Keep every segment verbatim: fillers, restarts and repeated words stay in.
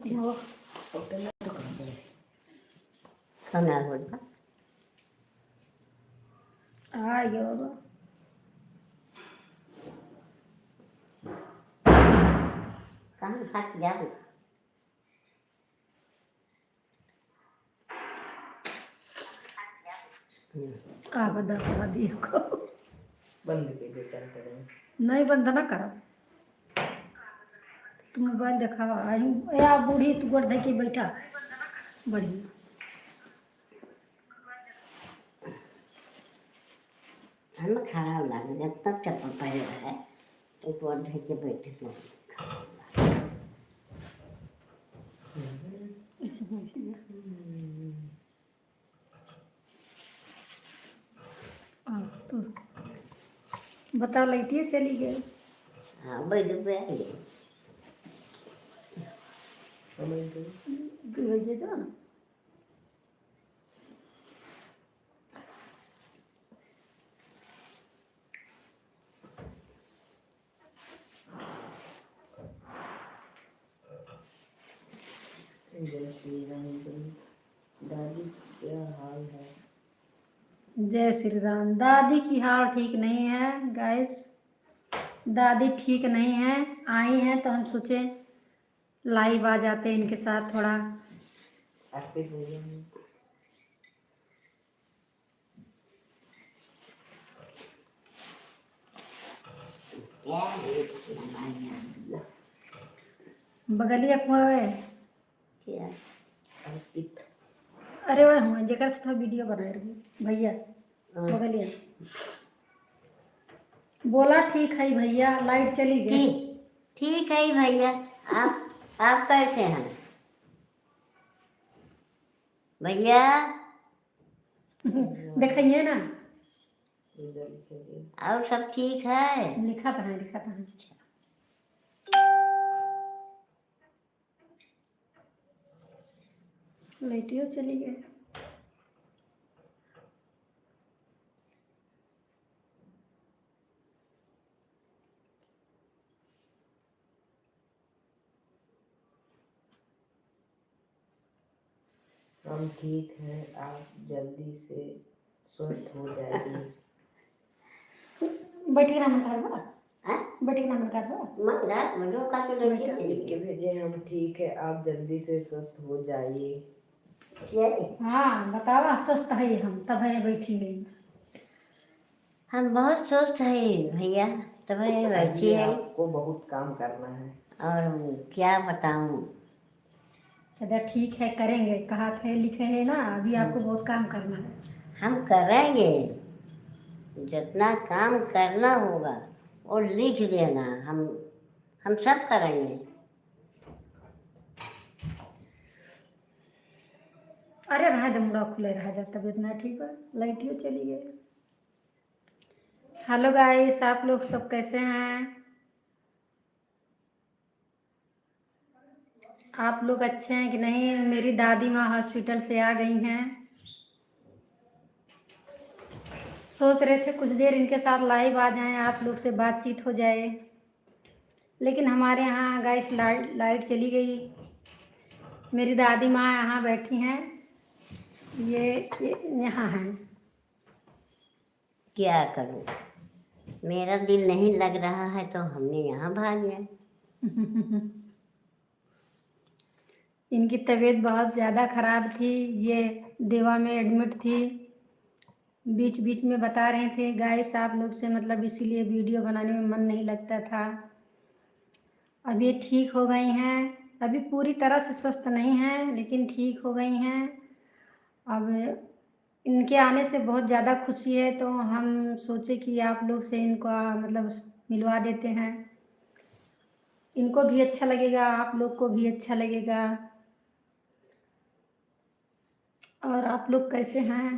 वो होटल में तो कहाँ से? कौन आ बोल बा? आ गया बाबा। कहाँ भाग जाओ? आवा दसवा दियो को। बंद कर दे, चल पड़े। नहीं, बंद ना करो। तू मोबाइल देखावा। आई, ए, आ बूढ़ी, तू गोड़ धके बैठा। बढ़िया। हम खराब लागे, जब तक चप्पल पहने रहे, तो गोड़ धके बैठे तो। ऐसे बैठ गया। आ, तो बता, लाइटिए चली गई। हाँ, बैठ पे आ गई। दू बजे तो ना। जय श्री राम। दादी क्या हाल है? जय श्री राम। दादी की हाल ठीक नहीं है गाइस, दादी ठीक नहीं है। आई हैं तो हम सोचे लाइव आ जाते हैं इनके साथ थोड़ा। आपके भैया हैं। बगलिया कुआं है। क्या? अर्पित। अरे वह हुआ जेकर से था वीडियो बनाए रहे भैया। हाँ। बगलिया। बोला ठीक है भैया, लाइट चली गई। ठीक, ठीक है भैया। आप, आप कैसे हैं भैया? दिखाइए ना। और सब ठीक है? लिखा तो है, लिखा तो है। लाइटियो चली गई। हम ठीक हैं, आप जल्दी से स्वस्थ हो जाइए। बैठे ना मन करबा? हाँ? बैठे ना मन करबा? मन रात में जो का तो बैठे। लिख के भेजे, हम ठीक है, आप जल्दी से स्वस्थ हो जाइए। क्या है? हाँ, बतावा, स्वस्थ है हम, तब है बैठी नहीं। हम बहुत स्वस्थ है भैया, तब है बैठी है। आपको बहुत काम करना है। और क्या बताऊं? अच्छा, ठीक है, करेंगे, कहा थे, लिखे हैं ना, अभी आपको हम्म। बहुत काम करना है। हम करेंगे, जितना काम करना होगा, वो लिख देना, हम, हम सब करेंगे। अरे, रहा दे, मुड़ा खुले रहा जा, तबीयत ना ठीक बा, लाइटियो चली गई। हेलो गाइस, आप लोग सब कैसे हैं? आप लोग अच्छे हैं कि नहीं? मेरी दादी माँ हॉस्पिटल से आ गई हैं। सोच रहे थे कुछ देर इनके साथ लाइव आ जाएं, आप लोग से बातचीत हो जाए, लेकिन हमारे यहाँ गाइस लाइट, लाइट चली गई। मेरी दादी माँ यहाँ बैठी हैं, ये, ये यहाँ हैं। क्या करूं, मेरा दिल नहीं लग रहा है तो हमने यहाँ भाग लिया। इनकी तबीयत बहुत ज़्यादा ख़राब थी, ये देवा में एडमिट थी। बीच बीच में बता रहे थे गाइस आप लोग से, मतलब इसीलिए वीडियो बनाने में मन नहीं लगता था। अब ये ठीक हो गई हैं, अभी पूरी तरह से स्वस्थ नहीं हैं लेकिन ठीक हो गई हैं। अब इनके आने से बहुत ज़्यादा खुशी है, तो हम सोचे कि आप लोग से इनका मतलब मिलवा देते हैं। इनको भी अच्छा लगेगा, आप लोग को भी अच्छा लगेगा। और आप लोग कैसे हैं?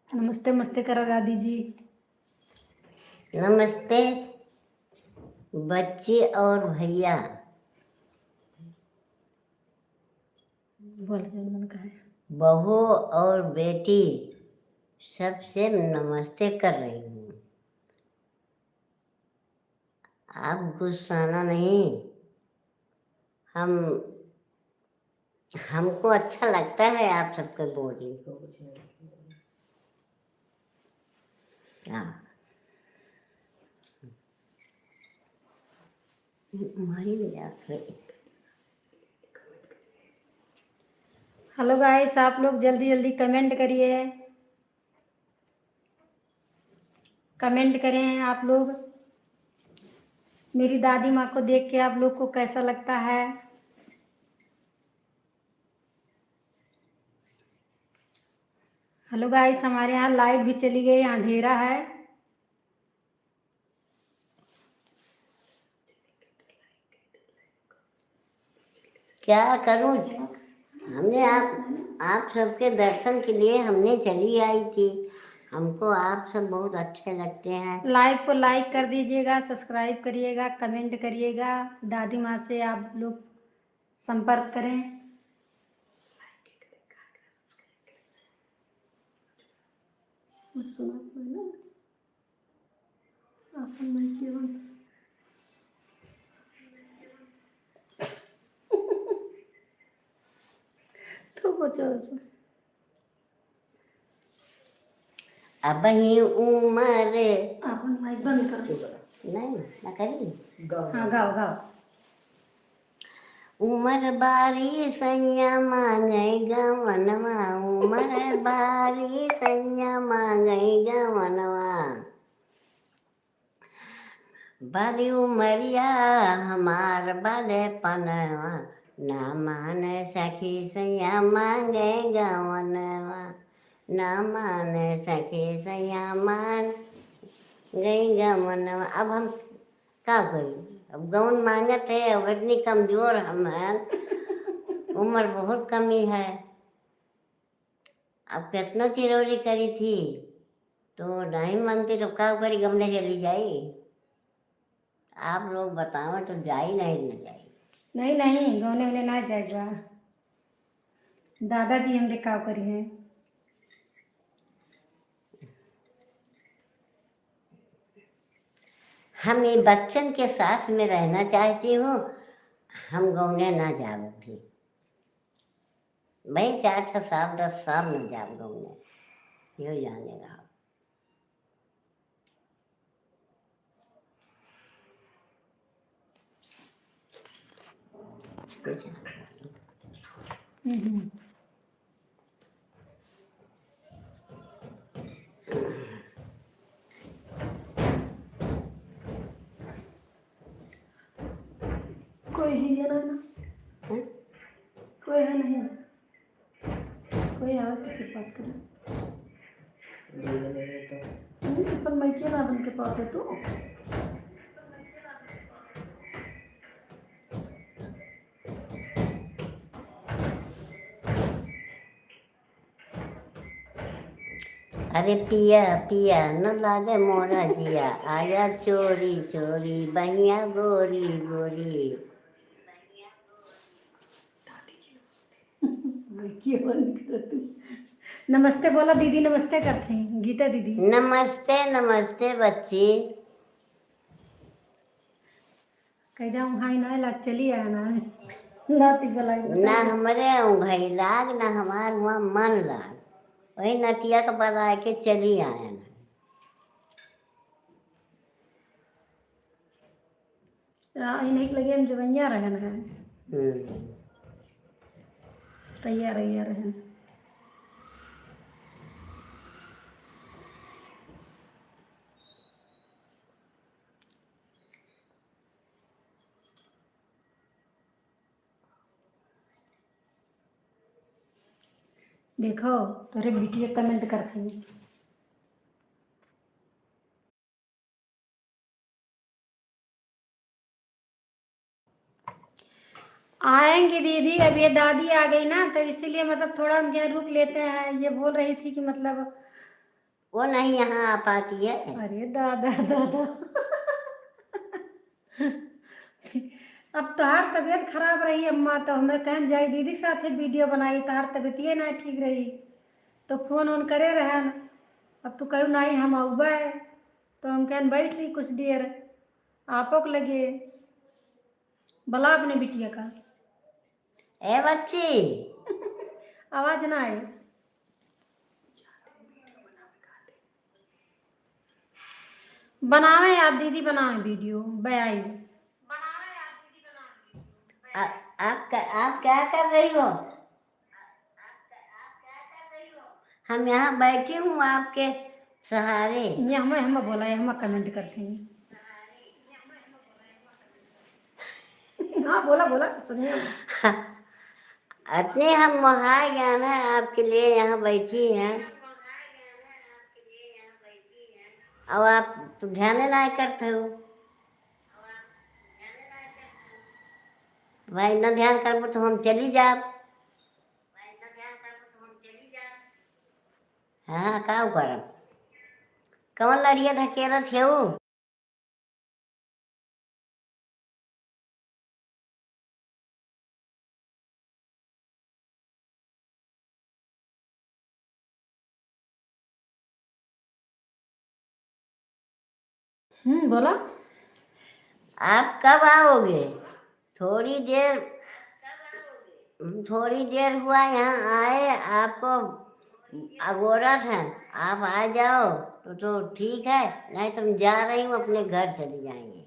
नमस्ते, नमस्ते करा दादी जी। नमस्ते बच्ची और भैया। बोल जौन मन कहे। बहू और बेटी सबसे नमस्ते कर रही हूँ। आप गुस्साना नहीं, हम हमको अच्छा लगता है आप सबके बोली। हाँ। हमारी भी आप है। Hello guys, आप लोग जल्दी जल्दी comment करिए, comment करें आप लोग। मेरी दादी माँ को देख के आप लोग को कैसा लगता है? Hello guys, हमारे यहाँ light भी चली गई, अंधेरा है। क्या करूं? हमने आप, आप सबके दर्शन के लिए हमने चली आई थी। हमको आप सब बहुत अच्छे लगते हैं। Live को like कर दीजिएगा, subscribe करिएगा, comment करिएगा। दादी माँ से आप लोग संपर्क करें। सुना आपन माइक के बंद। तो बचा, बचा। अबहीं उमर आपन माइक बंद कर। नहीं, ना करी। हाँ, गाओ, गाओ। उमर बारी सैया मांगे गवनवा, उमर बारी सैया मांगे गवनवा। बाली उमरिया हमार बालेपनवा, ना मान सखी सैया मांगे गवनवा, ना मान सखी सैया मांगे गवनवा। अब हम का करी, अब गवन मांगत है, अब इतनी कमजोर हम हैं, उम्र बहुत कमी है। अब कितना चिरौरी करी थी, तो नहीं मानती, तो का करी, गवने चली जाई। आप लोग बताओ तो जाई नहीं न जाई। नहीं, नहीं, गवने उन्हें ना जाए बा। दादाजी हमरे का करी हैं। हम ये बच्चन के साथ में रहना चाहती हूँ, हम गौने ना जाब अभी। भाई, चार, छः साल, दस साल न जाब गौने, यो जाने रहो। हम्म। कोई है या ना? हैं? कोई है नहीं? कोई आवे तो फिर बात करें। नहीं, अपन माइके ना बन के पाते तो। अरे पिया, पिया, न लागे मोरा जिया, आया चोरी, चोरी, बहिया गोरी, गोरी। नमस्ते बोला दीदी, नमस्ते करते हैं, गीता दीदी। नमस्ते, नमस्ते बच्ची। कैदा उहाँ ना लाग, चली आना। नाती बलाई ना बताई। हमरे उहाँ लाग, ना हमार हुआ मन लाग। वही नतिया के बलाए के चली आए ना। आ, इन्हीं के लगे हम जवैया रहन हैं। हम्म। तैयार, तैयार रहन। देखो, तोरे बिटिया comment करत हई। आएंगी दीदी, अब ये दादी आ गई ना, तो इसीलिए मतलब थोड़ा हम यहाँ रुक लेते हैं। ये बोल रही थी कि मतलब वो नहीं यहाँ आ पाती है। अरे दादा, दादा। अब तोहार तबीयत खराब रही अम्मा, तो हमरे कहन जाई दीदी के साथे video बनाई, तोहार तबीयतिये ना ठीक रही, तो phone on करे रहन। अब तू कहू नहीं हम अउबे, तो हम कहन बैठ रही कुछ देर, आपो के लगे बला अपने बिटिया का। ए बच्ची। आवाज ना आए। बनावे आप दीदी, बनावे video, बयाई। आ-, आप क-, आप क्या कर रही हो? हम यहाँ बैठी हूँ आपके सहारे। ये हम, हम बोला, ये हम comment करते हैं। हाँ, बोला, बोला, सुनिए। अतने हम मोहाय गए हैं, आपके लिए यहाँ बैठी हैं। अब आप ध्यान ना करते हो। भाई, ना ध्यान करबो तो हम चली जाब। हाँ, का करब? कौन लड़िया ढकेलत हेऊ? हम्म, बोला। आप कब आओगे? थोड़ी देर, थोड़ी देर हुआ यहाँ आए, आपको अगोरत हैं, आप आ जाओ तो, तो ठीक है, नहीं तो हम जा रही हूँ, अपने घर चली जाएंगे।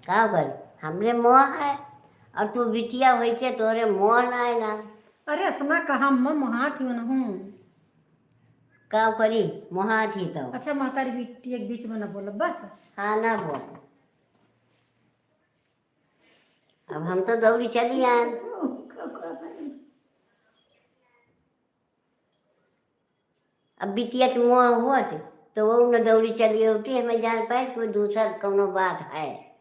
का करी, हमरे मोह है और तू बिटिया होई के तोरे मोह ना है ना। अरे असना कहा अम्मा, मोहात ही ना हूँ। का करी, मोहात ही तो। अच्छा महतारी बिटिया के बीच में ना बोलब बस। हाँ ना बोल। अब हम तो दौड़ी चली आए। अब बिटिया के मोह होत तो वो न दौड़ी चली होती, हमें जान पाए कोई दूसर कौनो बात है।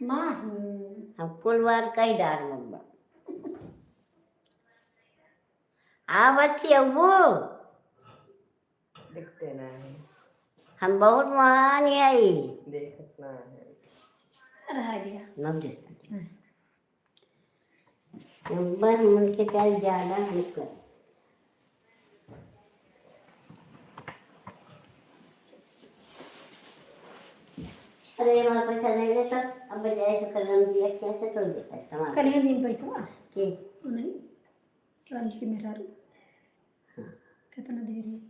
नहीं। हम कुल बात कही डार मम्मा। आ बच्ची अब वो दिखते ना है। हम बहुत महान है। देखत ना है। रह गया। नम दिखता। हम्म। बस मन के कल ज्यादा हम कर। अरे, हमारे पैसा दे दे सर, अब बजाय तो कल हम दिया, कैसे तो देता है सामान। कल ही दिन पैसा? के? नहीं, राम जी की मेहरारू। हाँ। कितना दे रही?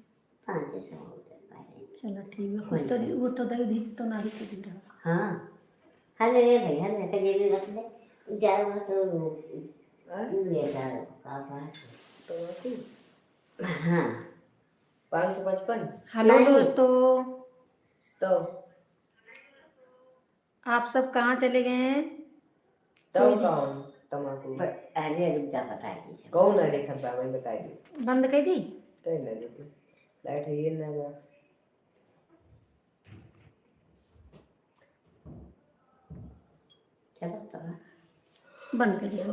पाँच सौ रुपये पाए। चलो ठीक है, कुछ तो कोई दे, वो तो दे दी तो ना ही तो दे रहा। हाँ। हले रे भाई, हले का जेबी रख ले। जाए वहाँ तो हाँ? ले जाओ, का बात है? तो होती? हाँ। पाँच सौ पचपन? हेलो नहीं। दोस्तों। तो? आप सब कहाँ चले गए हैं? तब कोई नहीं। कौन तमाकू? ब-, अरे रुक जा, बताई दी। कौन है देखत बा, वही बताई दी। बंद कर दी? कहीं ना देती। लाइट है ये ना बा। चलो तो। बंद कर दिया।